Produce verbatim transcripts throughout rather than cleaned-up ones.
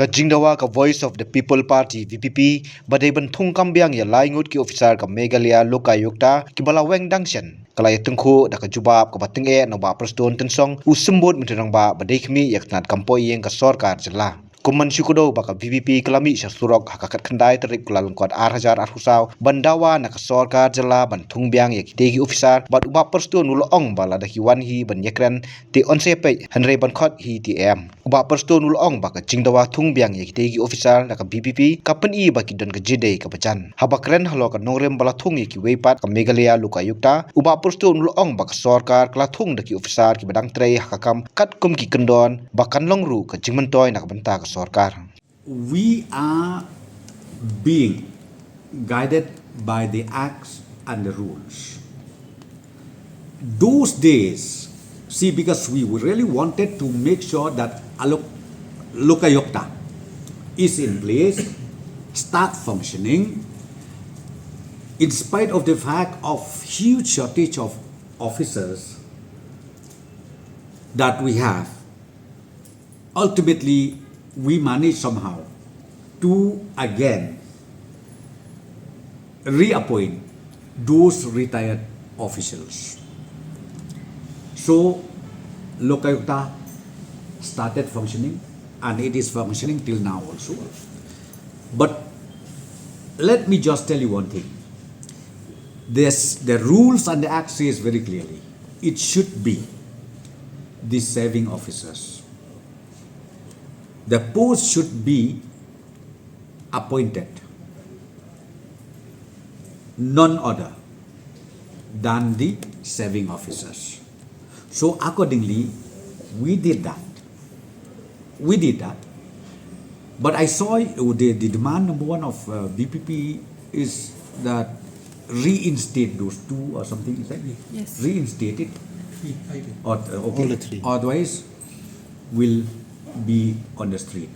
Ka jingdawa ka Voice of the People Party, V P P, ba dei ban thung kam biang ïa lai ngut ki officer ka Meghalaya Lokayukta kiba la weng dang shen, ka la ïatyngkhuh da ka jubab kaba tyngeh na u Bah Prestone Tynsong, u Symbud Myntri Rangbah ba dei khmih ïa ka tnat kam poi ïing ka sorkar jylla. Kum ban shu kdew ba ka V P P ka la mih sha surok ha ka khatkhyndai tarik Kyllalyngkot ar hajar arphew saw ban dawa na ka sorkar jylla ban thung biang ïa kitei ki officer, bad u Bah Prestone u la ong ba lada ki wan hi ban ïakren te yn sa peit, hynrei ban khot hi te em. U Bah Prestone u la ong ba ka jingdawa thung biang ïa kitei ki officer na ka V P P ka pyni ba ki don ka jingdei kaba jan. Haba kren halor ka nongrim ba la thung ïa kiwei pat ka Meghalaya Lokayukta, u Bah Prestone u la ong ba ka sorkar ka la thung da ki officer kiba dang trei ha ka kam katkum ki kyndon, ba kan long ruh ka jingmyntoi na ka bynta ka sorkar. We are being guided by the acts and the rules. Those days, see, because we really wanted to make sure that Alok Lokayukta is in place, start functioning, in spite of the fact of huge shortage of officers that we have, ultimately, we managed somehow to again reappoint those retired officials. So, Lokayukta started functioning, and it is functioning till now also. But let me just tell you one thing. This, the rules and the act says very clearly, it should be the serving officers. The post should be appointed, none other than the serving officers. So accordingly, we did that. We did that. But I saw, uh, the, the demand number one of, uh, V P P is that reinstate those two or something, is that? Yes. Reinstate it. Or, uh, okay. All the three. Otherwise, will be on the street.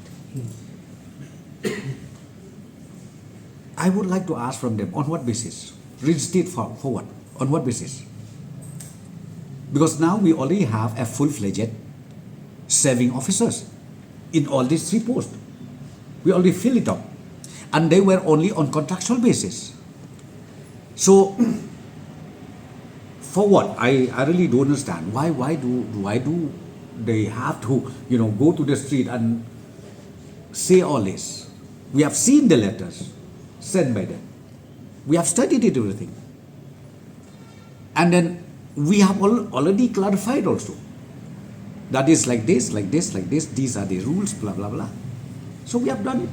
I would like to ask from them, on what basis? Reinstate for, for what? On what basis? Because now we already have a full-fledged serving officers in all these three posts. We already fill it up. And they were only on contractual basis. So, for what? I, I really don't understand. Why, why do, why do they have to, you know, go to the street and say all this? We have seen the letters sent by them. We have studied it, everything. And then we have al-, already clarified also. That is like this, like this, like this. These are the rules, blah, blah, blah. So we have done it.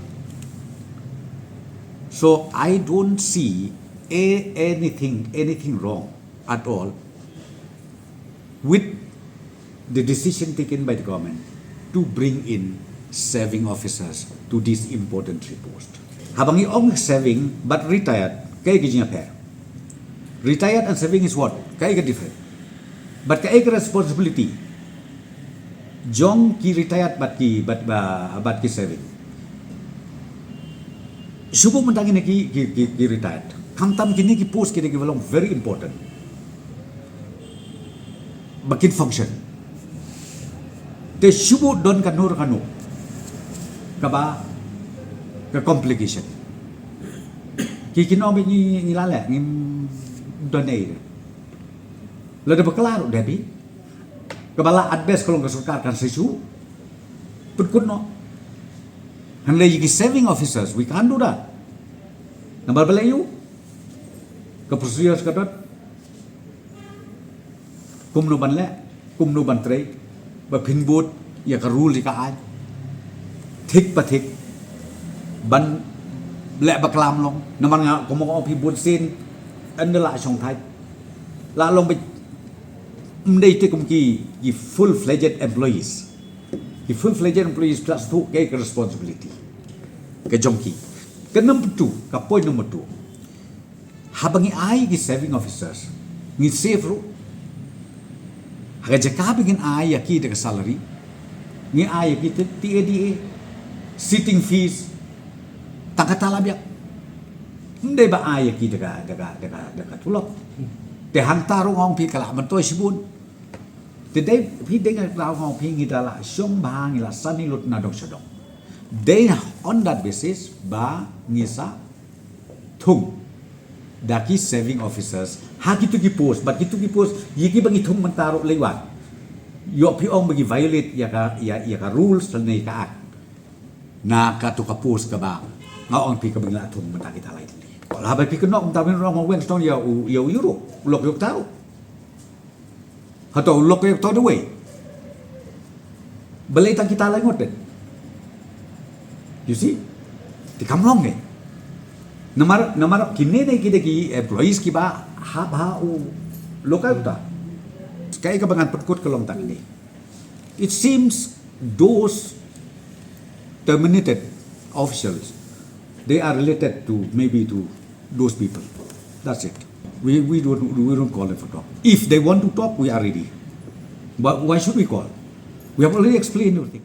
So I don't see a-, anything, anything wrong at all with the decision taken by the government to bring in serving officers to this important post. Haba ngi ong serving but retired, kaei ka jingïapher? Retired and serving is what? Kaei ka different? But kaei ka responsibility jong ki retired bad ki, bad, ba-, bad ki serving? Shu buh mynta kine ki, ki, ki, ki retired. Khamtam kine ki post kine kiba long very important ba kin function. Te shu buh don kano kano kaba ka complication. Ki, kino ba ngi, ngi la leh, ngim don ei. Lada bakla ruh da bi kaba la at best ka long ka sorkar kan sa shu pynkut noh. Hynrei ki serving officers, we can't do that. Namar balei? Ïoh ka procedure ka dot. Kumno ban leh, kumno ban trei, ba phin bud ïa ka rule ïa ka aiñ thik pa thik, ban leh bakla long. Namar nga, kumno ong phi, bun sien ynda la shong thait, la long ba ym dei te kum ki, ki full-fledged employees. Ki full-fledged employees, plus tu kaei ka responsibility ka jong ki. Ka number two, ka point number two. Haba ngi ai ki serving officers, ngi save ruh. Ha ka jaka ba ngin ai ïa ki da ka salary, ngi ai ïa ki te T A D A, sitting fees, tang kata la biang. Ym dei ba ai ïa ki da ka, da ka, da ka, da ka tulop. Te hangta ruh nga ong phi ka la myntoi shibun. Te dei phi dei nga la ong phi, ngi da la shong bha, ngi la sani lut na dong sha dong. Dei on that basis ba ngi sa thung da ki serving officers ha kitu ki post, ba kitu ki post ïa kiba ngi thung mynta ruh lei wan. Ïoh phi ong ba ngi violate ïa ka, ïa, ïa ka rules lane ka act. Na katu ka post kaba nga ong phi kaba ngi la thung mynta kita lai tylli. Lada phi kynnoh mynta, phin ong ma wen sdang ïa u, ïa u Europe, u lok ïa uta ruh. Hato u lok ïa uta dawei. Balei tang kita lai ngut peit? You see? Te kam long eh. Namar, namar kine ne ki dei ki employees kiba hap ha u lok ïa uta. Kaei kaba ngan pynkut ka long tang ne. It seems those terminated officials, they are related to, maybe to those people. That's it. We, we don't, we don't call them for talk. If they want to talk, we are ready. But why should we call? We have already explained everything.